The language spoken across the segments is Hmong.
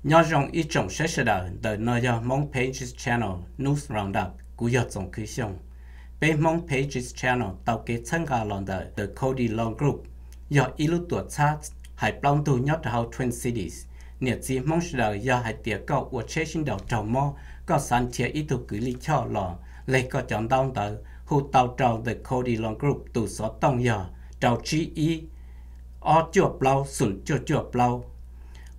Nyob zoo ib tsoom saib sawv daws, ntawm no yog Hmoob Pages Channel News Roundup, kuv yog Txoov Khwv Xyooj. Peb Hmoob Pages Channel tau kev txhawb nqa los ntawm The Cody Long Group, yog ib lub tuam txhab hais plaub ntug nyob rau hauv Twin Cities. Niam txiv Hmoob sawv daws, yog hais tias koj ua tsheb sib nraus raug mob, koj xav nrhiav ib tug kwv lij choj los leg koj cov ntaub ntawv, hu tau rau The Cody Long Group tus xov tooj yog rau tsib ib ob cuaj plaub xoom cuaj cuaj plaub.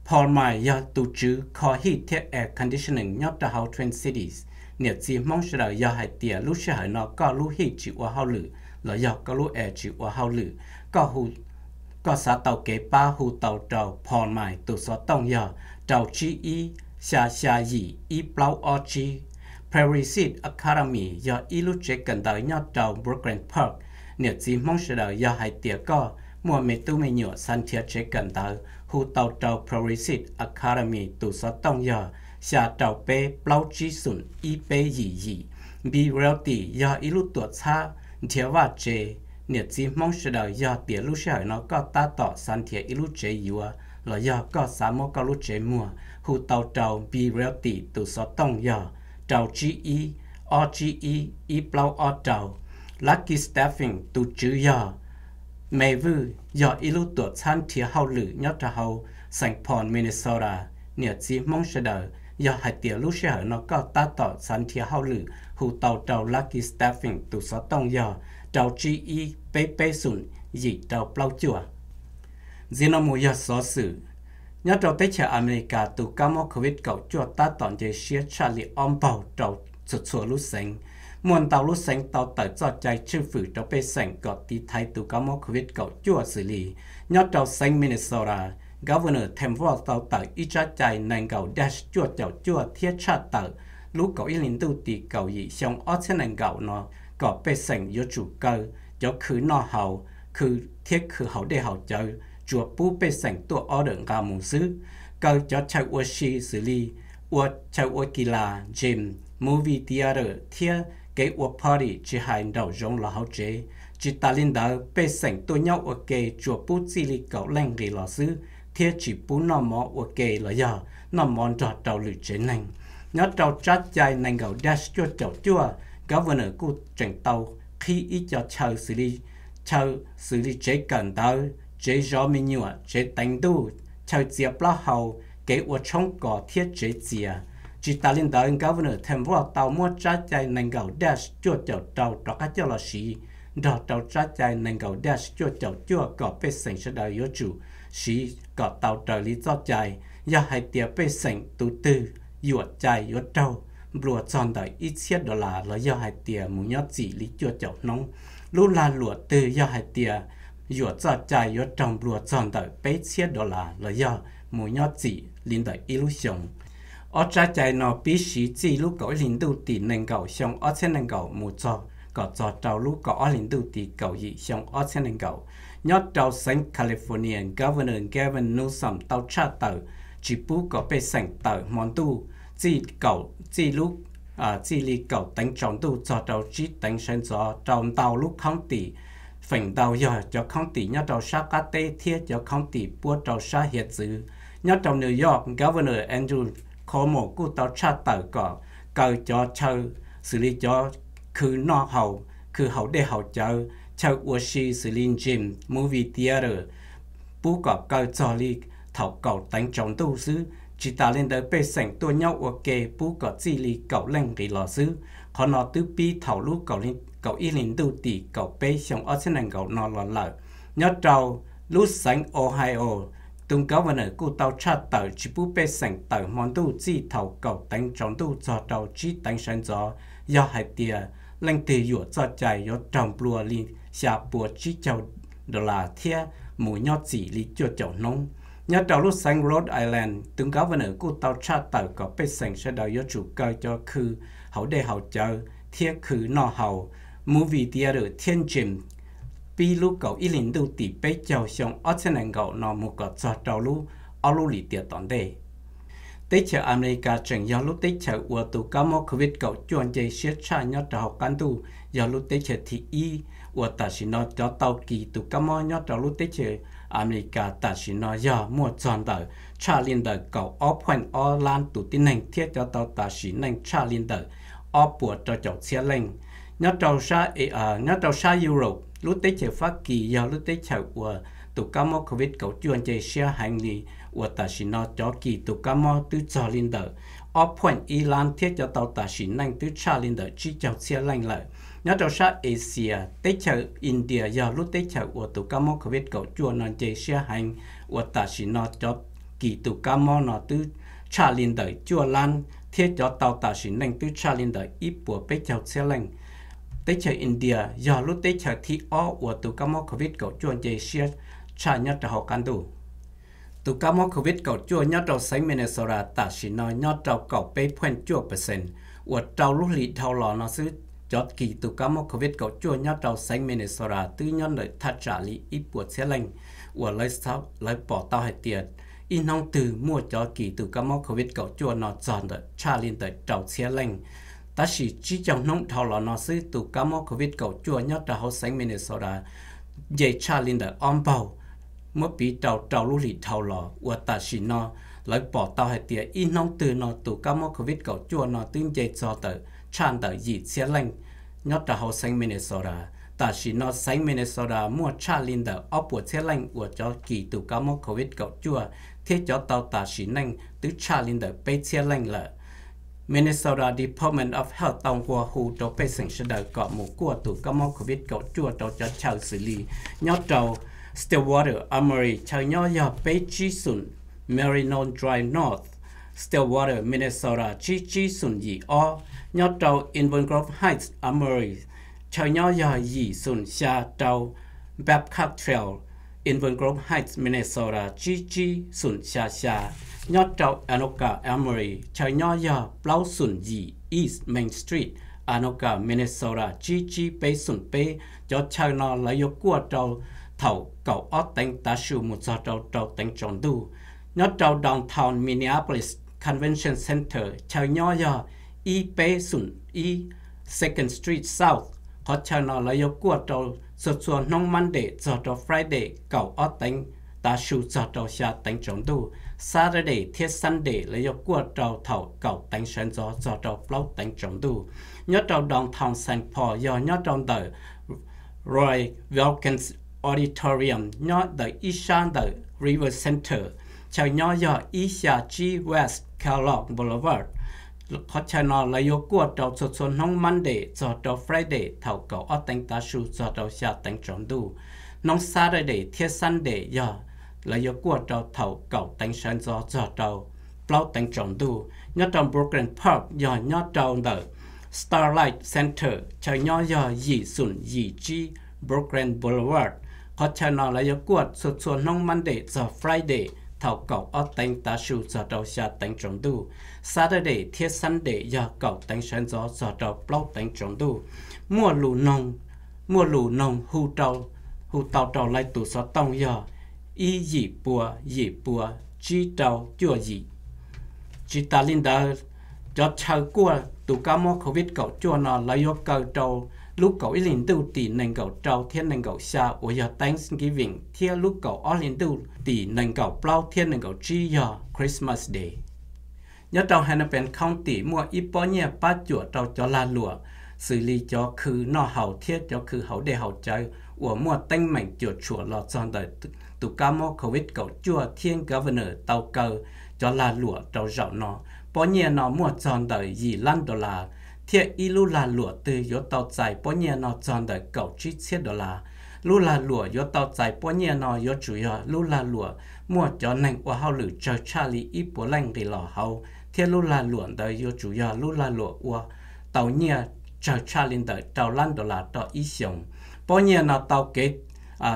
Paul Mai yog tus tswv kho heat thiab air conditioning nyob rau hauv Twin Cities. Niam txiv Hmoob sawv daws, yog hais tias lub sij hawm no koj lub heat tsis ua hauj lwm los yog koj lub air tsis ua hauj lwm, koj hu, koj xav tau kev pab hu tau rau Paul Mai tus xov tooj yog rau tsib ib xya xya yim ib plaub ob tsib. Prairie Seed Academy yog ib lub tsev kawm ntawv nyob rau Brooklyn Park. Niam txiv Hmoob sawv daws, yog hais tias koj muaj me tub me nyuam xav nrhiav tsev kawm ntawv, hu tau rau Prairie Seed Academy tus xov tooj yog xya rau peb plaub tsib xoom ib peb yim yim. Be Realty yog ib lub tuam txhab nrhiav vaj tsev. Niam txiv Hmoob sawv daws, yog tias lub sij hawm no koj tab tom xav nrhiav ib lub tsev yuav los yog koj xav muab koj lub tsev muag, hu tau rau Be Realty tus xov tooj yog rau tsib ib ob tsib ib ib plaub ob rau. Lucky Staffing tus tswv yog Me Vwj, yog ib lub tuam txhab nrhiav hauj lwm nyob rau hauv Saint Paul, Minnesota. Niam txiv Hmoob sawv daws, yog hais tias lub sij hawm no koj tab tom xav nrhiav hauj lwm, hu tau rau Lucky Staffing tus xov tooj yog rau tsib ib peb peb xoom yim rau plaub cuaj. Ntxiv no mus yog xov xwm. Nyob rau teb chaws Amelikas, tus kab mob COVID kaum cuaj tab tom nce siab tshaj li ob npaug rau txhua txhua lub xeev. Muaj ntau lub xeev tau tawm txoj cai tswj fwm rau pej xeem kom tiv thaiv tus kab mob COVID kaum cuaj xws li nyob rau xeev Minnesota, Governor Tim Walz tau tawm ib tsab cai nees nkaum dash cuaj caum cuaj thiab tshaj tawm lub kaum ib hlis ntuj tim kaum yim xyoo ob txhiab nees nkaum no kom pej xeem yuav tsum kaw cov khw noj haus, khw thiab khw haus dej haus cawv, tsuas pub pej xeem tuaj order nqa mus xwb. Kaw cov chaw ua si xws li ua chaw ua kis las, gym, movie theater thiab kev ua party tsis hais nraum zoov los hauv tsev. Tsis tas li ntawd, pej xeem tuaj nyob ua ke tsuas pub txij li kaum leej nqis los xwb, thiab tsis pub noj mov ua ke los yog noj mov nrog rau lwm tsev neeg. Nyob rau tsab cai nees nkaum dash cuaj caum cuaj, Governor kuj tseem tau qhib ib co chaw xws li, chaw xws li tsev kawm ntawv, tsev zov me nyuam, tsev teev ntuj, chaw txiav plaub hau, kev ua tshoob kos thiab tsev txias. Tsis tas li ntawd, Governor Tim Walz tau muab tsab cai nees nkaum dash cuaj caum rau rov qab coj los siv nrog rau tsab cai nees nkaum dash cuaj caum cuaj kom pej xeem sawv daws yuav tsum siv kom tau raws li txoj cai. Yog hais tias pej xeem tus twg yuam cai yuav raug nplua txog ntawm ib txhiab dollar los yog hais tias mus nyob txim li cuaj caum hnub. Lub lag luam twg yog hais tias yuam txoj cai yuav raug nplua txog ntawm peb txhiab dollar los yog mus nyob txim li ntawm ib lub xyoos. Ob tsab cai no pib siv txij lub kaum ib hlis ntuj tim nees nkaum xyoo ob txhiab nees nkaum mus txog kom txog rau lub kaum ob hlis ntuj tim kaum yim xyoo ob txhiab nees nkaum. Nyob rau xeev California, Governor Gavin Newsom tau tshaj tawm tsis pub kom pej xeem tawm hmo ntuj txij kaum, txij lub, txij li kaum teev tsaus ntuj txog rau tsib teev sawv ntxov rau ntau lub county. Feem ntau yog cov county nyob rau sab qab teb thiab cov county puab rau sab hiav txwv. Nyob rau New York, Governor Andrew Cuomo kuj tau tshaj tawm kom kaw cov chaw xws li cov khw noj haus, khw haus dej haus cawv, chaw ua si xws li gym, movie theater, pub kom kaw txog li thaum kaum teev tsaus ntuj xwb. Tsis tas li ntawd, pej xeem tuaj nyob ua ke pub kom txij li kaum leej nqis los xwb. Qhov no twb pib thaum lub kaum ib hlis ntuj tim kaum peb xyoo ob txhiab nees nkaum no los lawm. Nyob rau lub xeev Ohio, tus governor kuj tau tshaj tawm tsis pub pej xeem tawm hmo ntuj txij thaum kaum teev tsaus ntuj txog rau tsib teev sawv ntxov, yog hais tias leej twg yuam txoj cai yuav raug nplua li xya puas tsib caug dollar thiab mus nyob txim li cuaj caum hnub. Nyob rau lub xeev Rhode Island, tus governor kuj tau tshaj tawm kom pej xeem sawv daws yuav tsum kaw cov khw haus dej haus cawv thiab khw noj haus, movie theater thiab gym, pib lub kaum ib hlis ntuj tim peb caug xyoo ob txhiab nees nkaum no mus kom txog rau lub ob lub lim tiam tom ntej. Teb chaws Amelikas tseem yog lub teb chaws uas tus kab mob covid kaum cuaj nce siab tshaj nyob rau hauv qab ntuj, yog lub teb chaws thib ib uas tam sim no cov tau kis tus kab mob nyob rau lub teb chaws Amelikas tam sim no yog muaj txog ntawm tshaj li ntawm kaum ob pheej ob lab tus tib neeg thiab cov tau tas sim neej tshaj li ntawm ob puas rau caum txhiab leej. Nyob rau sab Europe, lub teb chaws Fab Kis yog lub teb chaws uas tus kab mob COVID kaum cuaj nce siab heev li, uas tam sim no cov kis tus kab mob twb txog li ntawm ob pheej ib lab thiab cov tau tas sim neej twb tshaj li ntawm tsib caug txhiab leej lawm. Nyob rau sab Asia, teb chaws India yog lub teb chaws uas tus kab mob COVID kaum cuaj no nce siab heev, uas tam sim no cov kis tus kab mob no twb tshaj li ntawm cuaj lab thiab cov tau tas sim neej twb tshaj li ntawm ib puas peb caug txhiab leej. Teb chaws India yog lub teb chaws thib ob uas tus kab mob COVID kaum cuaj nce siab tshaj nyob rau hauv qab ntuj. Tus kab mob COVID kaum cuaj nyob rau xeev Minnesota tam sim no nyob rau kaum peb pheej cuaj percent, uas rau lub hlis dhau los no xwb cov kis tus kab mob COVID kaum cuaj nyob rau xeev Minnesota twb nyob ntawm thaj tsam li ib puas txhiab leej, uas lawv pom tau hais tias ib hnub twg muaj cov kis tus kab mob COVID kaum cuaj no txog ntawm tshaj li ntawm rau txhiab leej. Tab sis tsib caug hnub dhau los no xwb tus kab mob COVID kaum cuaj nyob rau hauv xeev Minnesota nce tshaj li ntawm ob npaug, muab piv rau rau lub hlis dhau los uas tam sim no lawv pom tau hais tias ib hnub twg no tus kab mob COVID kaum cuaj no twb nce txog ntawm tshaj ntawm yim txhiab leej nyob rau hauv xeev Minnesota. Tam sim no xeev Minnesota muaj tshaj li ntawm ob puas txhiab leej uas cov kis tus kab mob COVID kaum cuaj thiab cov tau tas sim neej twb tshaj li ntawm peb txhiab leej lawm. Minnesota Department of Health tau nqua hu rau pej xeem sawv daws kom mus kuaj tus kab mob COVID kaum cuaj rau cov chaw xws li nyob rau Stillwater, Armory, chaw nyob yog peb tsib xoom, Marino Drive North, Stillwater, Minnesota tsib tsib xoom yim ob, nyob rau Inver Grove Heights, Armory, chaw nyob yog yim xoom xya rau, Babcock Trail, Inver Grove Heights, Minnesota tsib tsib xoom xya xya, nyob rau Anoka, Armory, chaw nyob yog plaub xoom yim East Main Street, Anoka, Minnesota tsib tsib peb xoom peb. Cov chaw no lawv yuav kuaj rau thaum kaum ob teev tav su mus txog rau rau teev tsaus ntuj. Nyob rau Downtown Minneapolis Convention Center, chaw nyob yog ib peb xoom ib Second Street South. Qhov chaw no lawv yuav kuaj rau txhua txhua hnub Monday txog rau Friday kaum ob teev tav su txog rau xya teev tsaus ntuj. Saturday thiab Sunday lawv yuav kuaj rau thaum kaum teev sawv ntxov txog rau plaub teev tsaus ntuj. Nyob rau Downtown Saint Paul yog nyob rau ntawm Roy Wilkins Auditorium nyob ntawm ib sab ntawm Rivers Center, chaw nyob yog ib xya tsib West Kellogg Boulevard. Qhov chaw no lawv yuav kuaj rau txhua txhua hnub Monday txog rau Friday thaum kaum ob teev tav su txog rau xya teev tsaus ntuj. Hnub Saturday thiab Sunday yog lawv yuav kuaj rau thaum kaum teev sawv ntxov txog rau plaub teev tsaus ntuj. Nyob rau Brooklyn Park yog nyob rau ntawm Starlight Center, chaw nyob yog yim xoom yim tsib Brooklyn Boulevard. Qhov chaw no lawv yuav kuaj txhua txhua hnub Monday txog Friday thaum kaum ob teev tav su txog rau xya teev tsaus ntuj. Saturday thiab Sunday yog kaum teev sawv ntxov txog rau plaub teev tsaus ntuj. Muaj lus noog, muaj lus noog hu tau rau lawv tus xov tooj yog ib yim pua yim pua tsib rau cuaj yim. Tsis tas li ntawd, cov chaw kuaj tus kab mob COVID kaum cuaj no lawv yuav kaw rau lub kaum ib hlis ntuj tim nees nkaum rau thiab nees nkaum xya uas yog Thanksgiving thiab lub kaum ob hlis ntuj tim nees nkaum plaub thiab nees nkaum tsib yog Christmas Day. Nyob rau Hennepin County muaj ib pob nyiaj pab cuam rau cov lag luam xws li cov khw noj haus thiab cov khw haus dej haus cawv uas muaj teeb meem cuam tshuam los txog ntawm tus kab mob COVID kaum cuaj thiab Governor tau kaw cov lag luam rau zaum no. Pob nyiaj no muaj txog ntawm yim lab dollar thiab ib lub lag luam twg yuav tau txais pob nyiaj no txog ntawm kaum tsib txhiab dollar. Lub lag luam yuav tau txais pob nyiaj no yuav tsum yog lub lag luam muaj cov neeg ua hauj lwm tsawg tshaj li ib puas leej nqis los hauv thiab lub lag luam ntawd yuav tsum yog lub lag luam ua tau nyiaj tsawg tshaj li ntawm rau lab dollar rau ib xyoos. Pob nyiaj no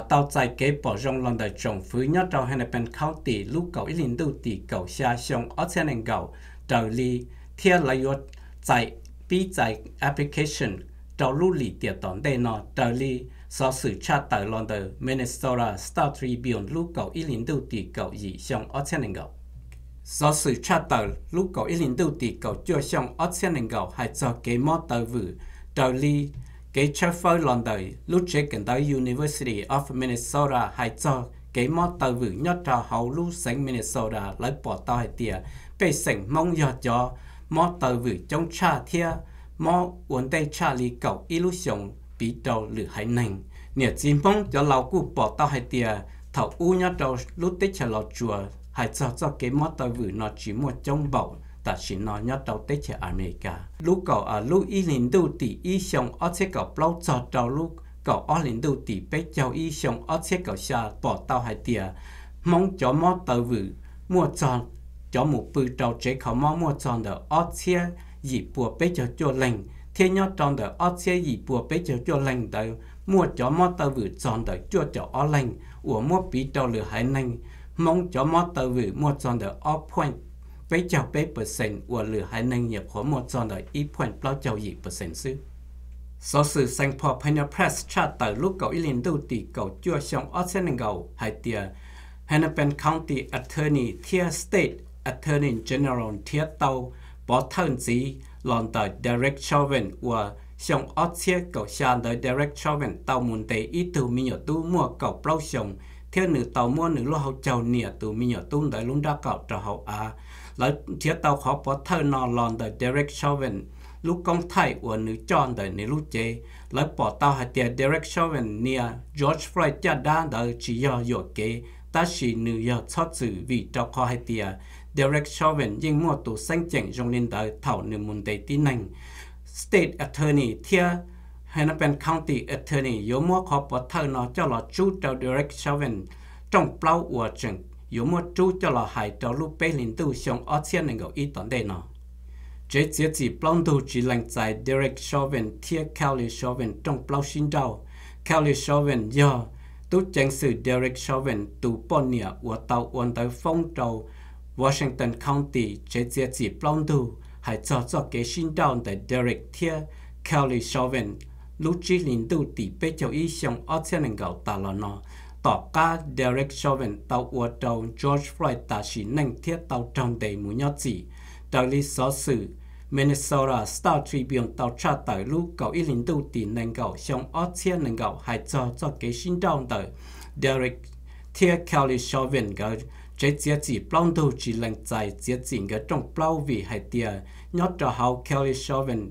tau txais kev pom zoo los ntawm tsoom fwv nyob rau Hennepin County lub kaum ib hlis ntuj tim kaum xya xyoo ob txhiab nees nkaum raws li, thiab lawv yuav txais, pib txais application rau lub lim tiam tom ntej no raws li xov xwm tshaj tawm los ntawm Minnesota Star Tribune lub kaum ib hlis ntuj tim kaum yim xyoo ob txhiab nees nkaum. Xov xwm tshaj tawm lub kaum ib hlis ntuj tim kaum cuaj xyoo ob txhiab nees nkaum hais txog kev mob taw vwm raws li kev tshawb fawb los ntawm lub tsev kawm ntawv University of Minnesota hais txog kev mob taw vwm nyob rau hauv lub xeev Minnesota, lawv pom tau hais tias pej xeem Hmoob yog cov mob taw vwm coob tshaj thiab mob ua ntej tshaj li kaum ib lub xyoos piv rau lwm haiv neeg. Niam txiv Hmoob cov laus kuj pom tau hais tias thaum ub nyob rau lub teb chaws Los Tsuas hais txog txoj kev mob taw vwm no tsis muaj coob npaum tam sim no nyob rau teb chaws Amelikas. Lub kaum, lub ib hlis ntuj tim ib xyoo ob txhiab kaum plaub txog rau lub kaum ob hlis ntuj tim peb caug ib xyoo ob txhiab kaum xya pom tau hais tias Hmoob cov mob taw vwm muaj txog, cov mus pw rau tsev kho mob muaj txog ntawm ob txhiab yim pua peb caug cuaj leeg, thiab nyob rau ntawm ob txhiab yim pua peb caug cuaj leeg ntawd muaj cov mob taw vwm txog ntawm cuaj caum ob leeg, uas muab piv rau lwm haiv neeg Hmoob cov mob taw vwm muaj txog ntawm ob point peb caug peb percent, uas lwm haiv neeg nyuam qhuav muaj txog ntawm ib point plaub caug yim percent xwb. Xov xwm Saint Paul Pioneer Press tshaj tawm lub kaum ib hlis ntuj tim kaum cuaj xyoo ob txhiab nees nkaum hais tias Hennepin County Attorney thiab State Attorney General nrhiav tau pov thawj ntxiv los ntawm Derek Chauvin uas xyoo ob txhiab kaum xya ntawd Derek Chauvin tau mus ntes ib tug me nyuam tub muaj kaum plaub xyoos thiab nws tau muab nws lub hauv caug nias tus me nyuam tub ntawd lub nrab qaum rau hauv av. Lawv nrhiav tau qhov pov thawj no los ntawm Derek Chauvin lub koob thaij uas nws coj ntawm nws lub cev. Lawv pom tau hais tias Derek Chauvin nias George Floyd caj dab ntawd tsis yog yuam kev, tab sis nws yog txhob txwm vim rau qhov hais tias Derek Chauvin yeej muaj tus xeeb ceem zoo li ntawd thaum nws mus ntes tib neeg. State Attorney thiab Hennepin County Attorney yuav muab qhov pov thawj no coj los rub rau Derek Chauvin rooj plaub uas tseem yuav muab rub coj los hais rau lub peb hlis ntuj xyoo ob txhiab nees nkaum ib tom ntej no. Tsev txiav txim plaub ntug tsis lees txais Derek Chauvin thiab Kelly Chauvin rooj plaub sib nrauj. Kelly Chauvin yog tub ceev xwm Derek Chauvin tus poj niam uas tau ua ntawv foob rau Washington County tsev txiav txim plaub ntug hais txog txoj kev sib nrauj ntawm Derek thiab Kelly Chauvin lub tsib hlis ntuj tim peb caug ib xyoo ob txhiab nees nkaum tas los no, tom qab Derek Chauvin tau ua rau George Floyd tas sim neej thiab tau raug ntes mus nyob txim. Raws li xov xwm Minnesota Star Tribune tau tshaj tawm lub kaum ib hlis ntuj tim nees nkaum xyoo ob txhiab nees nkaum hais txog txoj kev sib nrauj ntawm Derek thiab Kelly Chauvin nkawd, tsev txiav txim plaub ntug tsis lees txais txiav txim nkawd rooj plaub vim hais tias nyob rau hauv Kelly Chauvin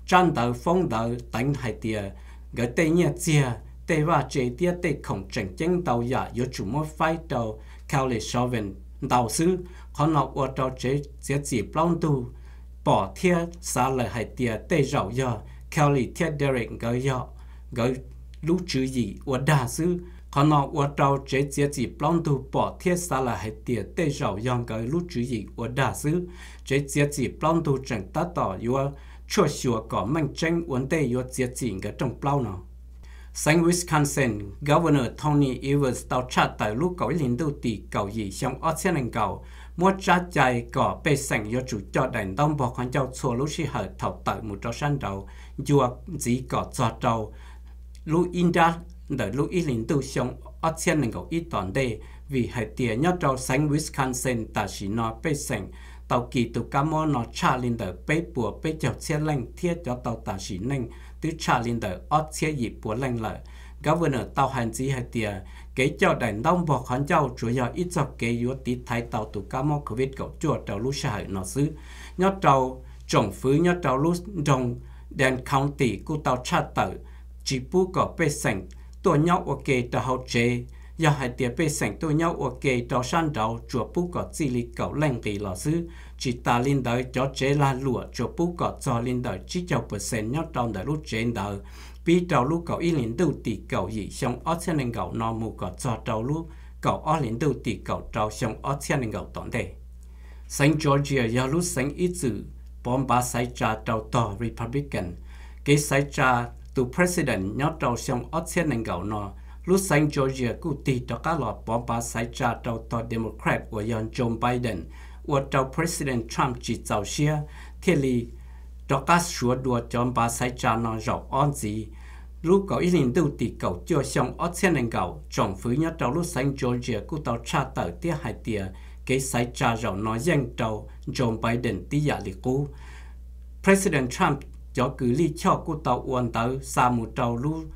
tsab ntawv foob ntawd teev hais tias nkawd tej nyiaj txiag, tej vaj tse thiab tej khoom tseem ceeb ntau yam yuav tsum muab faib rau Kelly Chauvin ntau xwb. Qhov no ua rau tsev txiav txim plaub ntug pom thiab xav lawm hais tias tej zaum yog Kelly thiab Derek nkawd yog nkawd lub tswv yim ua dag xwb. Qhov no ua rau tsev txiav txim plaub ntug pom thiab xav lawm hais tias tej zaum yog nkawd lub tswv yim ua dag xwb. Tsev txiav txim plaub ntug tseem tab tom yuav tshuaj xyuas kom meej tseeb ua ntej yuav txiav txim nkawd rooj plaub no. Xeev Wisconsin, Governor Tony Evers tau tshaj tawm lub kaum ib hlis ntuj tim kaum yim xyoo ob txhiab nees nkaum muab tsab cai kom pej xeem yuav tsum coj daim ntaub npog qhov ncauj txhua lub sij hawm thaum tawm mus rau sab nraud ncua ntxiv kom txog rau lub ib nrab ntawm lub ib hlis ntuj xyoo ob txhiab nees nkaum ib tom ntej, vim hais tias nyob rau xeev Wisconsin tam sim no pej xeem tau kis tus kab mob no tshaj li ntawm peb puas peb caug txhiab leej thiab cov tau tas sim neej twb tshaj li ntawm ob txhiab yim pua leej lawm. Governor tau hais ntxiv hais tias kev coj daim ntaub npog qhov ncauj tsuas yog ib txoj kev yuav tiv thaiv tau tus kab mob covid kaum cuaj rau lub sij hawm no xwb. Nyob rau tsoom fwv nyob rau lub nroog Dane County kuj tau tshaj tawm tsis pub kom pej xeem tuaj nyob ua ke rau hauv tsev. Yog hais tias pej xeem tuaj nyob ua ke rau sab nraud tsuas pub kom txij li kaum leej nqis los xwb. Tsis tas li ntawd cov tsev lag luam tsuas pub kom txog li ntawm tsib caug percent nyob rau ntawm lub tsev ntawd pib rau lub kaum ib hlis ntuj tim kaum yim xyoo ob txhiab nees nkaum no mus kom txog rau lub kaum ob hlis ntuj tim kaum rau xyoo ob txhiab nees nkaum tom ntej. Xeev Georgia yog lub xeev ib txwm pov npav xaiv tsa rau tog Republican. Kev xaiv tsa tus president nyob rau xyoo ob txhiab nees nkaum no, lub xeev Georgia kuj tig rov qab los pov npav xaiv tsa rau tog Democrat uas yog Joe Biden, ua rau President Trump tsis txaus siab thiaj li rov qab suav dua cov npav xaiv tsa no zaum ob ntxiv. Lub kaum ib hlis ntuj tim kaum cuaj xyoo ob txhiab nees nkaum, tsoom fwv nyob rau lub xeev Georgia kuj tau tshaj tawm thiab hais tias kev xaiv tsa zaum no yeej rau Joe Biden tib yam li qub. President Trump cov kws lij choj kuj tau ua ntawv xa mus rau lub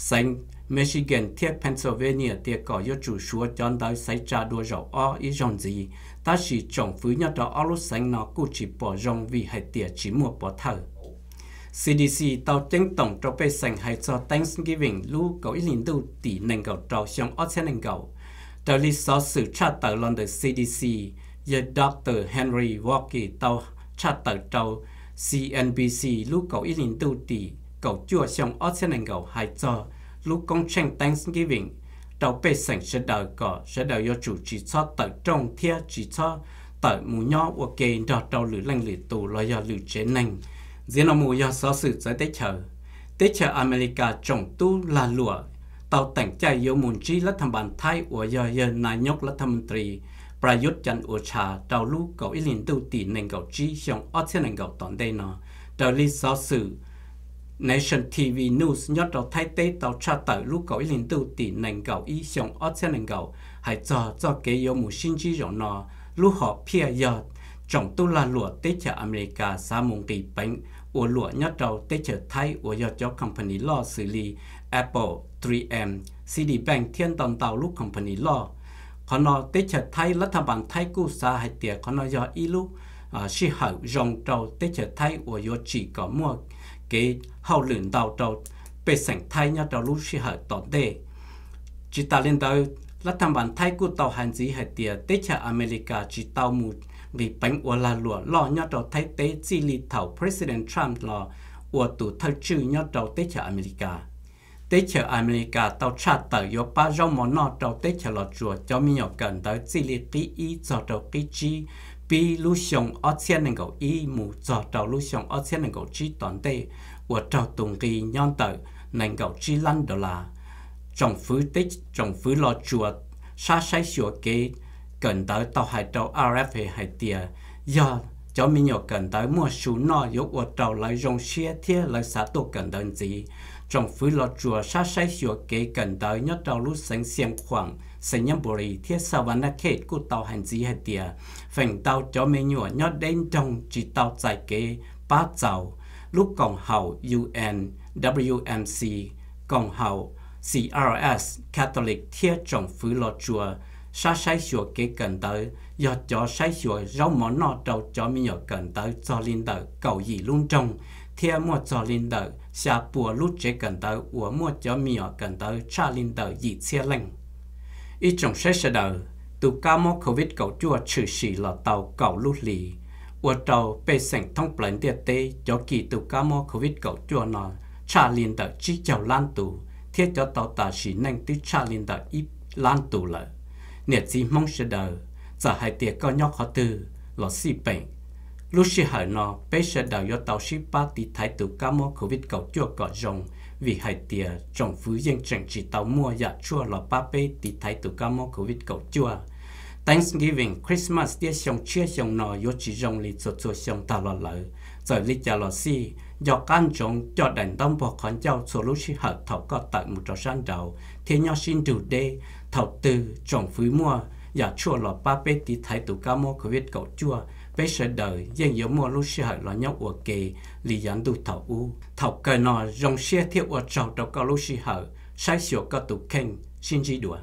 xeev Michigan thiab Pennsylvania tias kom yuav tsum suav cov ntawv xaiv tsa dua zaum ob ib zaug ntxiv, tab sis tsoom fwv nyob rau ob lub xeev no kuj tsis pom zoo vim hais tias tsis muaj pov thawj. C D C tau ceeb toom rau pej xeem hais txog Thanksgiving lub kaum ib hlis ntuj tim nees nkaum rau xyoo ob txhiab nees nkaum. Raws li xov xwm tshaj tawm los ntawm C D C, yawg Doctor Henry Walke tau tshaj tawm rau C N B C lub kaum ib hlis ntuj tim kaum cuaj xyoo ob txhiab nees nkaum hais txog lub koob tsheej Thanksgiving rau pej xeem sawv daws kom sawv daws yuav tsum tsis txhob tawm rooj thiab tsis txhob tawm mus nyob ua ke nrog rau lwm leej lwm tus los yog lwm tsev neeg. Ntxiv no mus yog xov xwm txawv teb chaws. Teb chaws Amelikas tsoom tub lag luam tau teem caij yuav mus ntsib lab thaj npas Thaib uas yog yawg nai nyob lab thaj montri Prayut Chan-o-cha rau lub kaum ib hlis ntuj tim nees nkaum tsib xyoo ob txhiab nees nkaum tom ntej no. Raws li xov xwm Nation T V News nyob rau Thaib teb tau tshaj tawm lub kaum ib hlis ntuj tim nees nkaum ib xyoo ob txhiab nees nkaum hais txog txoj kev yuav mus sib ntsib zaum no. Lub hom phiaj yog tsoom tub lag luam teb chaws Amelikas xav mus nqis peev ua luam nyob rau teb chaws Thaib uas yog cov company loj xws li Apple, three M, Citibank thiab ntau ntau lub company loj. Qhov no teb chaws Thaib, lab thaj npas Thaib kuj xav hais tias qhov no yog ib lub sij hawm zoo rau teb chaws Thaib uas yuav tsim kom muaj kev hauj lwm ntau rau pej xeem Thaib nyob rau lub sij hawm tom ntej. Tsis tas li ntawd, lab thaj npas Thaib kuj tau hais ntxiv hais tias teb chaws Amelikas tsis tau mus nqis peev ua lag luam loj nyob rau Thaib teb txij li thaum President Trump los ua tus thawj tswj nyob rau teb chaws Amelikas. Teb chaws Amelikas tau tshaj tawm yuav pab zaub mov noj rau teb chaws Los Tsuas cov me nyuam kawm ntawv txij li qib ib txog rau qib tsib pib lub xyoo ob txhiab nees nkaum ib mus txog rau lub xyoo ob txhiab nees nkaum tsib tom ntej uas raug tus nqi nyob ntawm nees nkaum tsib lab dollar. Tsoom fwv, tsoom fwv Los Tsuas sab saib xyuas kev kawm ntawv tau hais rau R F A hais tias yog cov me nyuam kawm ntawv muaj su noj yuav ua rau lawv zoo siab thiab lawv xav tuaj kawm ntawv ntxiv. Tsoom fwv Los Tsuas sab saib xyuas kev kawm ntawv nyob rau lub xeev Xiav Khuam, Xais Nyab Npu Lis thiab Xa Va Nas Khej kuj tau hais ntxiv hais tias feem ntau cov me nyuam nyob deb nroog tsis tau txais kev pab txaus. Lub koom haum U N W M C, koom haum C R S, Catholic thiab tsoom fwv Los Tsuas sab saib xyuas kev kawm ntawv yog cov saib xyuas zaub mov noj rau cov me nyuam kawm ntawv txog li ntawm kaum yim lub nroog thiab muaj txog li ntawm xya pua lub tsev kawm ntawv uas muaj cov me nyuam kawm ntawv tshaj li ntawm yim txhiab leej. Ib tsoom saib sawv daws, tus kab mob covid kaum cuaj tshwm sim los tau kaum lub hlis, ua rau pej xeem thoob plaws ntiaj teb cov kis tus kab mob covid kaum cuaj no tshaj li ntawm tsib caug lab tus thiab cov tau tas sim neej twb tshaj li ntawm ib lab tus lawm. Niam txiv Hmoob sawv daws, txawm hais tias koj nyob qhov twg los xij peem, lub sij hawm no peb sawv daws yuav tau sib pab tiv thaiv tus kab mob covid kaum cuaj kom zoo, vim hais tias tsoom fwv yeej tseem tsis tau muaj yam tshuaj los pab peb tiv thaiv tus kab mob covid kaum cuaj. Thanksgiving, Christmas thiab xyoo tshiab xyoo no yuav tsis zoo li txhua txhua xyoo tag los lawm. Txawm li cas los xij, nco qab ntsoov coj daim ntaub npog qhov ncauj txhua lub sij hawm thaum koj tawm mus rau sab nraud thiab nyob sib nrug deb. Thaum twg tsoom fwv muaj yam tshuaj los pab peb tiv thaiv tus kab mob covid kaum cuaj, peb sawv daws yeej yuav muaj lub sij hawm los nyob ua ke li yav ntuj thaum ub. Thaum kawg no zoo siab thiab ua tsaug rau koj lub sij hawm saib xyuas koj tus kheej, sib ntsib dua.